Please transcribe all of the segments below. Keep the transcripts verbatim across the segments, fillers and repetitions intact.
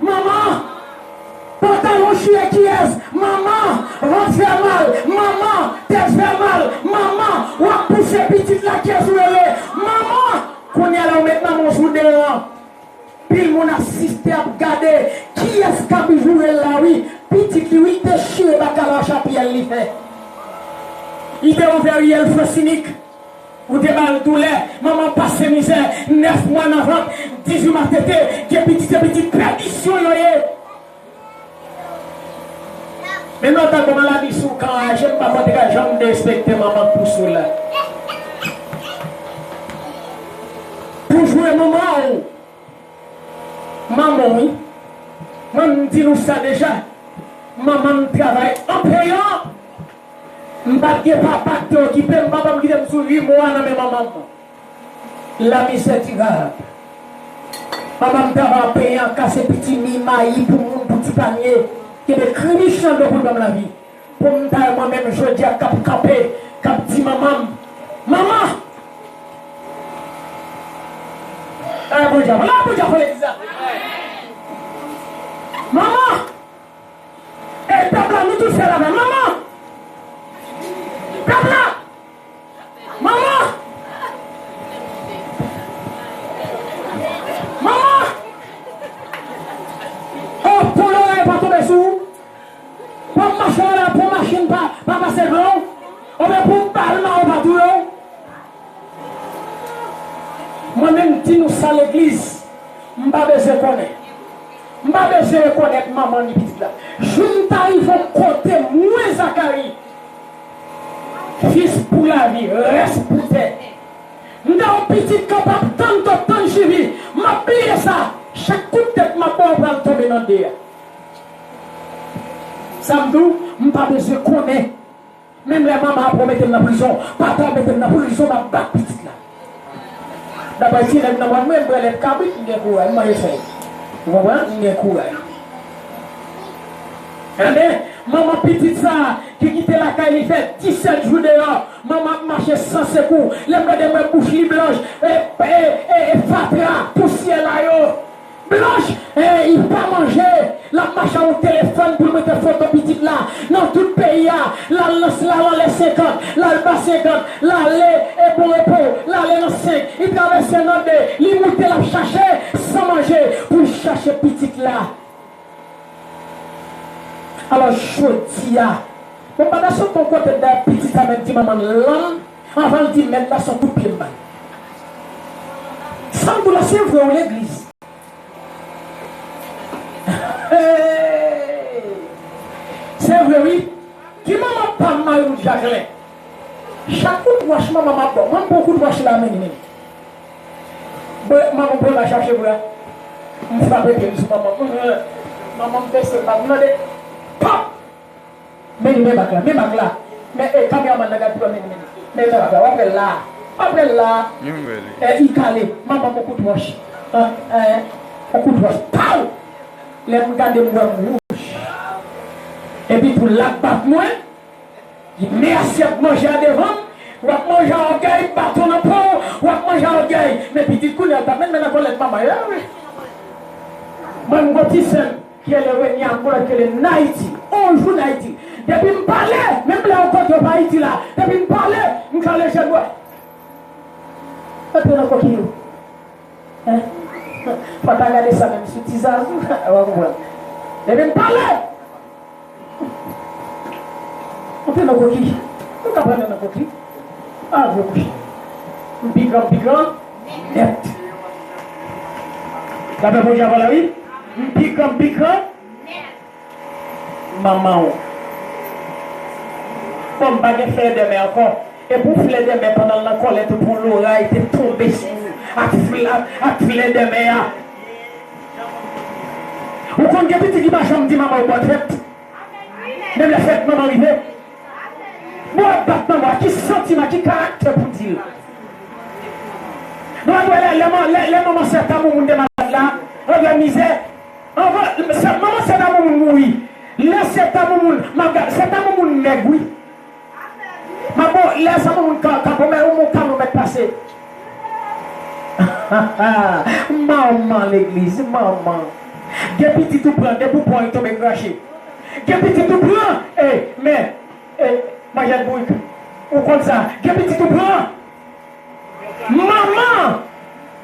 Manman, pantalon chire kiyès? Manman, vant fè mal. Manman, tèt fè mal. Manman, w ap pouse pitit la, kiyès ou rele? Manman, kounye a la ou met manman w sou deyò. Pil moun asiste ap gade kiyès k ap joure l la wi. Pitit li wi, dechire bakala chapyèl li fè. Li te ouvè riyèl Fransinik. Ou te ba l doulè, manman pase mizè, nèf mwa nan vant, dizuit mwa tete, gen pitit, se pitit pèdisyon yo ye. Men nou ta kòman la di sou kan aje, m pa konn te ka janm derespekte manman k pouse w la. Pou jwe manman w, manman w wi. Mwen m di nou sa deja, manman m travay an peyan. M pa t gen papa ki te okipe m, papa m kite m sou rimò a nan men manman m. La misère est grave. Manman m travay an peyan, kase pitimi, mayi pou moun, pou ti panye. Kenbe kribich nan do pou l ban m lavi. Pou m ta wè mwen menm jodi a k ap kanpe, k ap di manman m, manman! Lè pou djab, lè pou djab fè legliz la. Manman! E pèp la, nou tout fè lavè. Manman! Pèp la! Manman! Manman! O, pou loray pa tonbe sou ou. Pou mache la, pou machin pa, pa pase devan w. Oubyen pou bal mawon pa touye w. Mwen menm di nou sa legliz, m pa bezwen konnen. M pa bezwen rekonèt manman ni pitit la. Jou m ta rive yon kote mwen Zakari, fis pou lavi, rès pou tè. M ta yon pitit k ap tann to, tann jivi. M ap bliye sa. Chak kout tèt m ap ba w pral tonbe nan de a. Sa m di w, m pa bezwen konnen. Menm lè manman ap mete m nan prizon, papa ap mete m nan prizon, m ap bat pitit la. Daprè ti nèg nan mòn mwen, m pran lèt kabrit, m gen kouraj, m manje fèy. Ou konprann? M gen kouraj. Enben, manman pitit sa a ki kite lakay li fè disèt jou deyò, manman ap mache san sekou. Lè m gade, m wè bouch li blanch, e, e, e, e fatra, pousyè la yo. Blanch, e, li pa manje, l ap mache ak yon telefòn pou l mete foto pitit la nan tout peyi a. L al nan, l al anlè senkant, l al ba senkant, l ale, e, Bon Repo, l ale nan senk, li travèse nan de, li moute, l ap chache san manje pou l chache pitit la. Alò, jodi a, bon, m pa ta sot yon kote dèyè pitit sa menm di manman l lanm, anvan l di mèt la, se yon kout pye m ba l. Sa m di w la, se vre wi legliz. Hey! Se vre wi. Ki manman pa m Marie Jacquelin? Chak kout wòch manman m ap ba w, mwen m pran kout wòch la, men, men. Bon, manman m pran la chache bra. M frape pye m sou manman m. Manman m bese, pa m tande. Pap! Men, men bak la, men bak la. Men, e, kameramann nan gad pran men, men. Men, men bak la, w ap wè l la. W ap wè l la. E, li kale. Manman m yon kout wòch. An, e, yon kout wòch. Paw! Lè m gade m wè m wouj. Epi tou l ap bat mwen. Li met asyèt manje a devan m, w ap manje a ògèy, baton nan po w, w ap manje a ògèy. Men pitit kounye a l t ap met men nan kòlèt manman yo, wi. Mwen, m gon ti sè m ki rele Renia, m gon lòt ki rele Nayiti. On jou Nayiti. Depi m pale, menm lè yon kote yo pa itil la, depi m pale, m kale je m wè. Antre nan kokiy ou. Hein? Fò ta gade sa menm sou ti zazou. Ou konprann? Depi m pale! Ou te nan koki. Ou ka pale nan koki. Ah, gwo kouche. M pi gran, m pi gran. Nèt. Lapè Bondye avè w, wi. M pi gran, m pi gran. Manman w. Bon, m pa gen flè dèmen ankò. E pou flè dèmen, pandan l nan kòlèt, ou pran loray te tonbe sou ou ak fl-, ak, ak flè dèmen an. Ou konn gen pitit ki pa janm di manman yo bòn fèt. Menm lè fèt manman rive. Bon, w ap bat manman, ki santiman, ki karaktè pou di l? Nou wè lè, lè, lè, lè manman sè Tamoumoun te malad la, anvè mizè, anvan, sè, manman sè Tamoumoun mouri. Lè sè Tamoumoun, m ap gade, sè Tamoumoun mèg, wi. M ap bon, lè sa moun ka, ka bon, men ou moun ka nou mèt pase. Manman legliz, manman. Gen pitit ou pran, depi w pran, li tonbe krache. Gen pitit ou pran, e, men, e, manjèt bourik. Ou konn sa. Gen pitit ou pran. Manman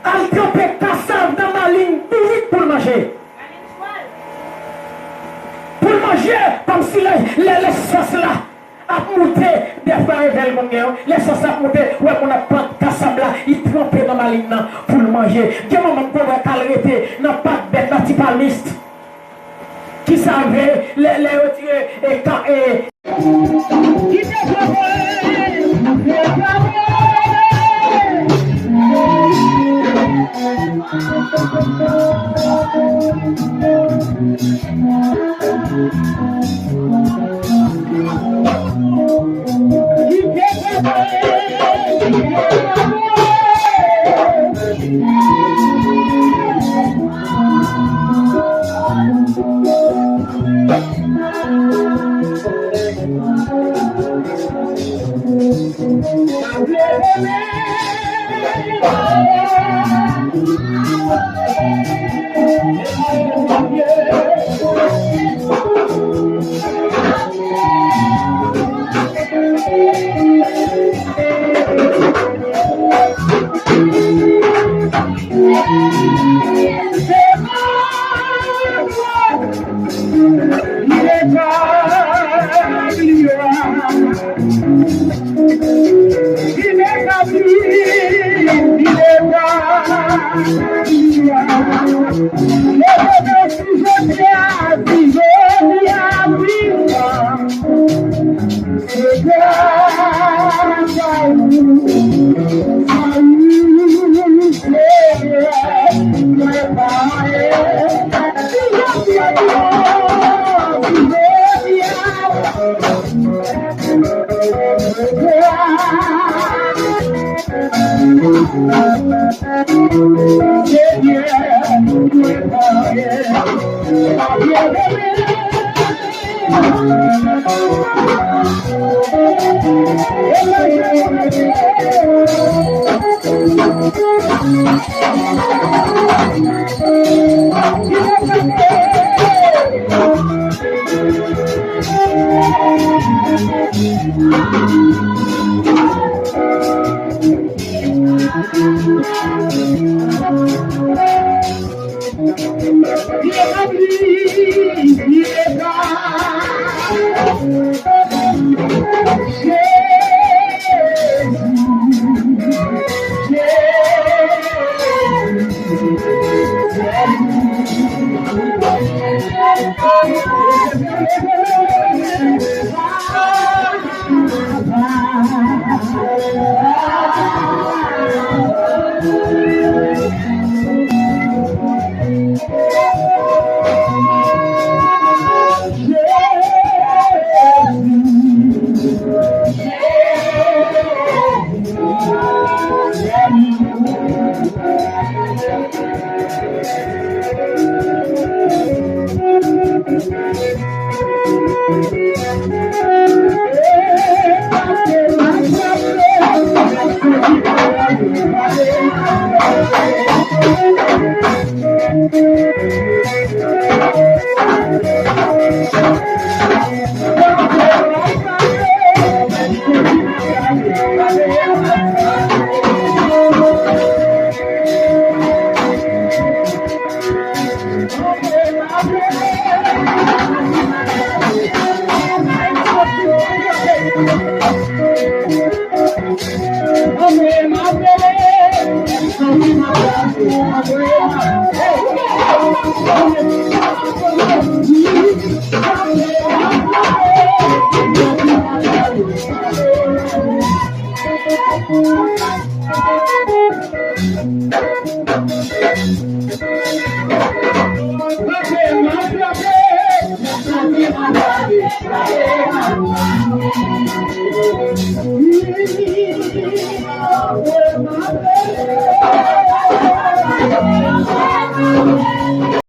al tranpe kasav nan malin bourik pou l manje. Pou l manje, kòmsi lè, lè, lè sòs la ap moute, dèfwa revè l konn gen, lè sòs la ap moute, ou wè moun ap pran kasav la, li tranpe nan malin nan pou l manje. Gen manman m konn wè k al rete nan pak bèt la, Ti Palmis. Kisa vle lè, lè yo tire e ka e.